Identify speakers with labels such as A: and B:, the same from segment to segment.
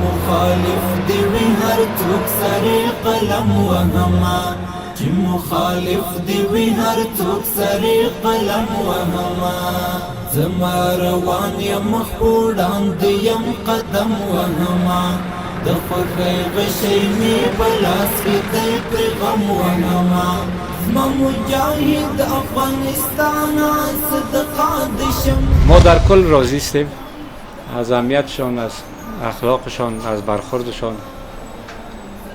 A: مخالف دی وي هر څوک سره قلم وهما، چې مخالف دی وي هر څوک سره قلم وهما. زما روان یم، خو وړاندې یم، قدم وهما. د خوښۍ غشی مې په لاس کې دی، پرې غم وهما. زما مجاهد افغانستان، صدقه دې شم.
B: ما در کل راضی هستیم از امنیتشان، از اخلاقشان، از برخوردشان.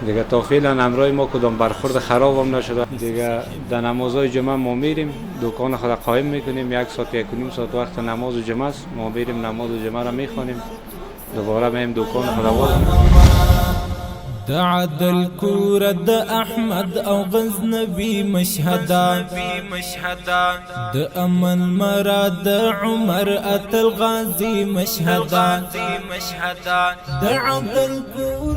B: دیگه تا فعلا همرای ما کدام برخورد خراب هم نشده. دیگه در نمازهای جمعه ما میریم، دکان خود قایم میکنیم. یک ساعت، 1.5 ساعت وقت نماز جمعه است. ما میریم، نماز جمعه را میخوانیم، دوباره میم دکان خود باز.
A: د عدل کور، د احمد او غزنوي مشهدا، د امن مراد، عمر اتل غازی مشهدا، د عدل کور.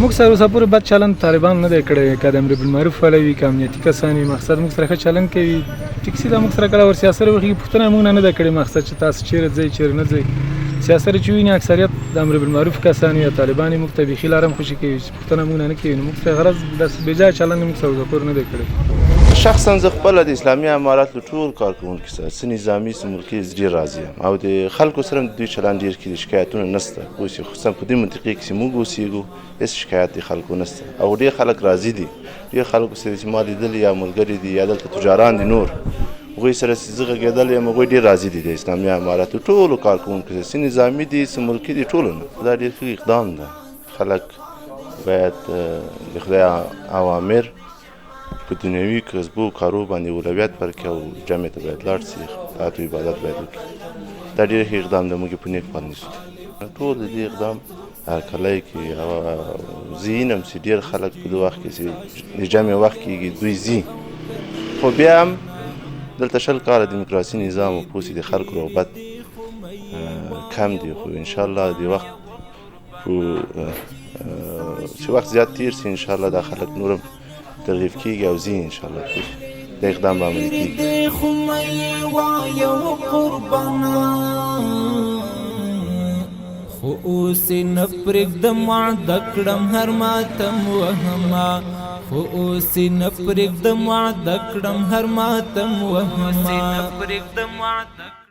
C: موږ سره اوسه پورې بد چلند طالبان نه دی کړی، که د امر بالمعروف والا وي، که امنیتي کسان وي. مقصد موږ سره ښه چلند کوي. ټیکسي دا موږ سره کله ور سیاسره وخیږي، پوښتنه موږ نه ده کړې، مقصد چې تاسو چیرې ځئ، چیرې نه ځئ. سیاسره چې ویني، اکثریت د امر بالمعروف کسان یا طالبان، موږ ته بیخي لارم خوشي کوي چې پوښتنه موږ نه کوي. نو موږ سره غرض داسې بې ځایه چلند موږ سره اوسه پورې نه دی کړی.
D: شخصا زه خپله د اسلامي امارت له ټول کارکوونکو سره، څه نظامي څه ملکي، ډېر راضي یم او د خلکو سره هم د دوی چلند ډېر ښه دی، شکایتونه نشته. اوس خصوصا په دې منطقې کې چې موږ اوسېږو، هېڅ شکایت د خلکو نشته او ډېر خلک راضي دي. ډېر خلکو سره چې ما لیدلي، یا ملګري دي یا دلته تجاران دي، نور هغوی سره چې زه غږېدلی یم، هغوی ډېر راضي دي د اسلامي امارت له ټولو کارکوونکو سره، څه نظامي دي څه ملکي دي، ټولو نه. دا ډېر ښه اقدام ده. خلک باید د خدای اوامر په دنیوي کسبو کارو باندې اولویت ورکړي او جامع ته باید لاړ سي، طاعت او عبادت باید وکړي. دا ډېر ښه اقدام دی، موږ یې په نیک فال نیسو. ټول د دې اقدام هرکلی کوي او زه وینم چې ډېر خلک په دې وخت کې چې د جمع وخت کېږي، دوی ځي. خو بیا هم دلته 20 کاله دیموکراسي نظام و، پوه د خلکو رغبت کم دی. خو انشاءالله د وخت په چې وخت زیات تیر سي، انشاءالله دا خلک نور هم ترغیب کېږي او ځي. انشاءالله دا اقدام به عملي کېږي.
A: خو مې وایو قربانا، خو اوس نه پرېږدم، وعده کړم هر ماتم وهما. خو اوس نه پرېږدم، وعده کړم هر ماتم وهما.